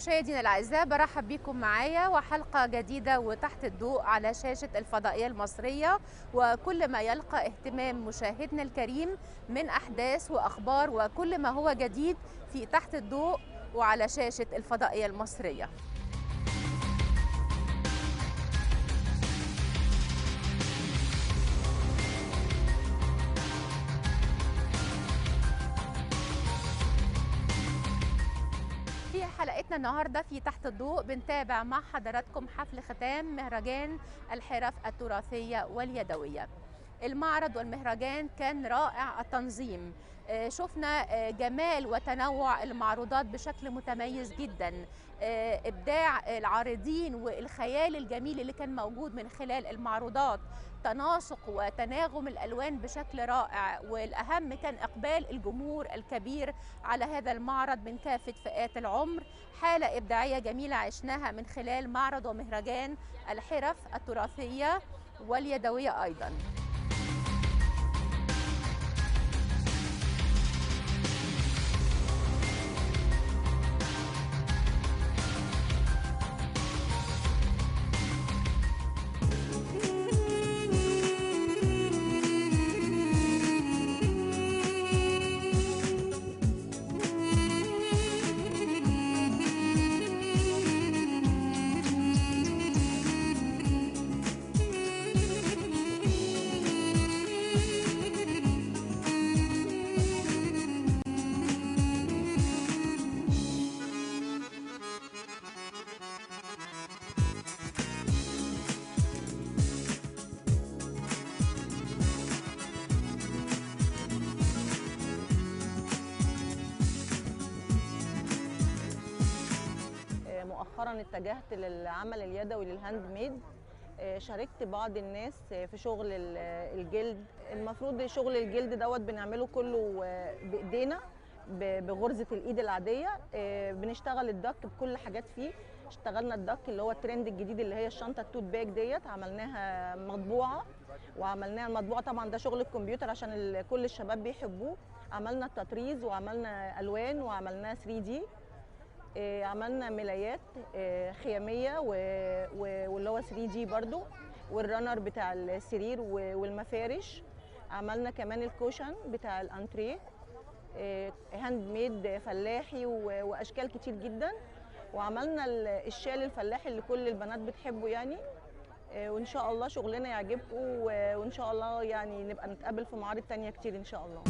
مشاهدينا الأعزاء، برحب بكم معايا وحلقة جديدة وتحت الضوء على شاشة الفضائية المصرية، وكل ما يلقى اهتمام مشاهدنا الكريم من أحداث وأخبار وكل ما هو جديد في تحت الضوء وعلى شاشة الفضائية المصرية. حلقتنا النهارده في تحت الضوء بنتابع مع حضراتكم حفل ختام مهرجان الحرف التراثية واليدوية. المعرض والمهرجان كان رائع التنظيم، شفنا جمال وتنوع المعروضات بشكل متميز جدا، إبداع العارضين والخيال الجميل اللي كان موجود من خلال المعروضات، تناسق وتناغم الألوان بشكل رائع، والأهم كان إقبال الجمهور الكبير على هذا المعرض من كافة فئات العمر. حالة إبداعية جميلة عشناها من خلال معرض ومهرجان الحرف التراثية واليدوية أيضا. مؤخرا اتجهت للعمل اليدوي لل handmade، شاركت بعض الناس في شغل الجلد. المفروض شغل الجلد دوت بنعمله كله بايدينا بغرزه الايد العادية، بنشتغل الدك بكل حاجات فيه. اشتغلنا الدك اللي هو الترند الجديد اللي هي الشنطة ال tote bag ديت، عملناها مطبوعة، وعملناها المطبوعة طبعا ده شغل الكمبيوتر عشان كل الشباب بيحبوه. عملنا التطريز وعملنا الوان وعملناها 3D، عملنا ملايات خياميه واللي هو 3D برضو، وال runner بتاع السرير والمفارش. عملنا كمان ال cushion بتاع الانتريه handmade فلاحي واشكال كتير جدا. وعملنا الشال الفلاحي اللي كل البنات بتحبه يعني. وان شاء الله شغلنا يعجبكم، وان شاء الله يعني نبقى نتقابل في معارض تانية كتير ان شاء الله.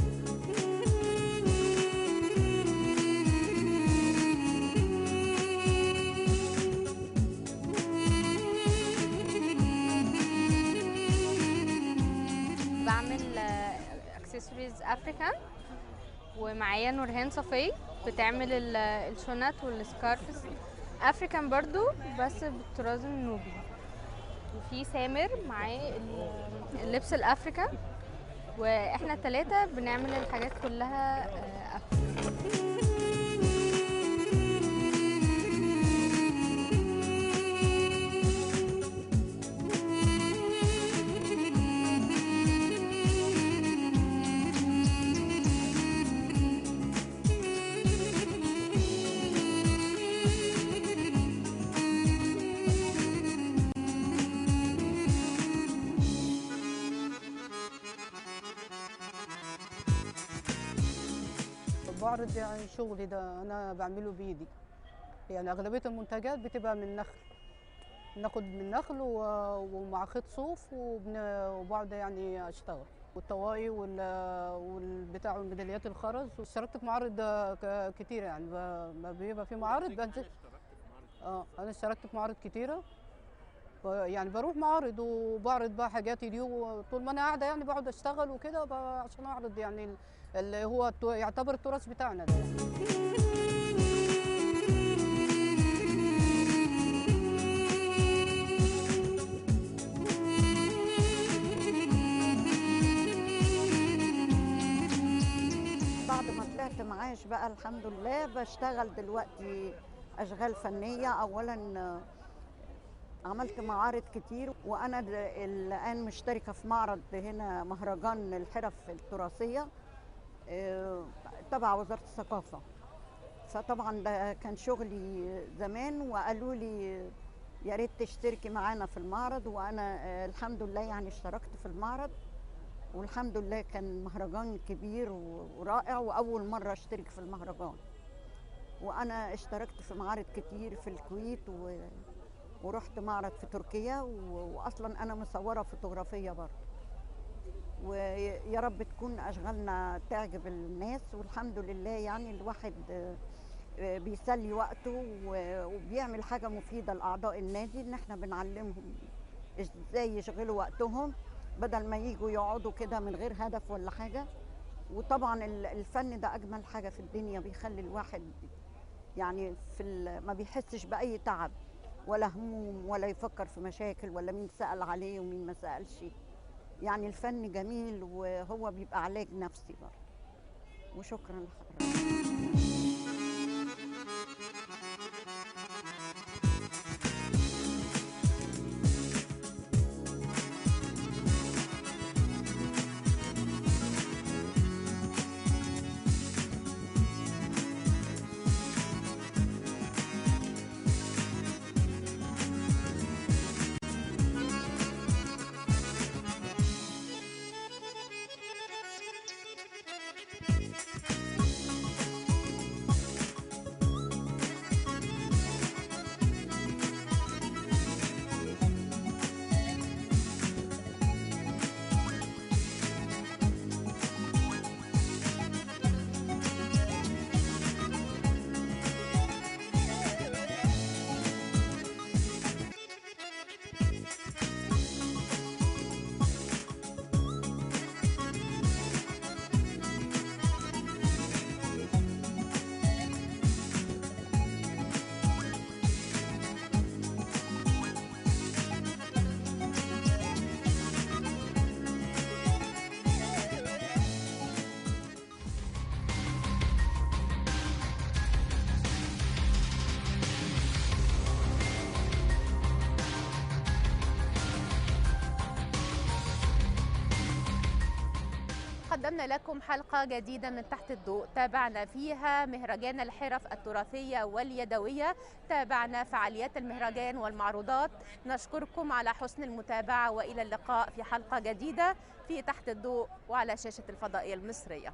بعمل accessories African، ومعايا نورهان صفي بتعمل الشنط وال scarves African برضو بس بالطراز النوبي، وفي سامر معاه اللبس ال African، واحنا الثلاثة بنعمل الحاجات كلها African. بعرض يعني شغلي ده انا بعمله بايدي، يعني اغلبية المنتجات بتبقى من نخل، ناخد من نخل ومع خيط صوف وبقعد يعني اشتغل، والطواقي والبتاع والميداليات الخرز. واشتركت في معارض كتيرة يعني، ما بيبقى في معارض بنزل. انا اشتركت في معارض كتيرة يعني، بروح معارض وبعرض بقى حاجاتي دي، وطول ما انا قاعدة يعني بقعد اشتغل وكده عشان اعرض يعني اللي هو يعتبر التراث بتاعنا ده يعني. بعد ما طلعت معاش بقى الحمد لله بشتغل دلوقتي اشغال فنية. اولا عملت معارض كتير، وانا الان مشتركة في معرض هنا مهرجان الحرف التراثية تبع وزارة الثقافة. فطبعا ده كان شغلي زمان، وقالوا لي يا ريت تشتركي معانا في المعرض، وانا الحمد لله يعني اشتركت في المعرض، والحمد لله كان مهرجان كبير ورائع، واول مرة اشترك في المهرجان. وانا اشتركت في معارض كتير في الكويت ورحت معرض في تركيا، واصلا انا مصوره فوتوغرافيه برضه. ويا رب تكون اشغالنا تعجب الناس، والحمد لله يعني الواحد بيسلي وقته وبيعمل حاجة مفيدة لاعضاء النادي، ان احنا بنعلمهم ازاي يشغلوا وقتهم بدل ما يجوا يقعدوا كده من غير هدف ولا حاجة. وطبعا الفن ده اجمل حاجة في الدنيا، بيخلي الواحد يعني ما بيحسش باي تعب ولا هموم، ولا يفكر في مشاكل، ولا مين سأل عليه ومين ما سألش. يعني الفن جميل وهو بيبقى علاج نفسي برضه. وشكرا لحضرتك. قدمنا لكم حلقة جديدة من تحت الضوء، تابعنا فيها مهرجان الحرف التراثية واليدوية، تابعنا فعاليات المهرجان والمعروضات. نشكركم على حسن المتابعة، وإلى اللقاء في حلقة جديدة في تحت الضوء وعلى شاشة الفضائية المصرية.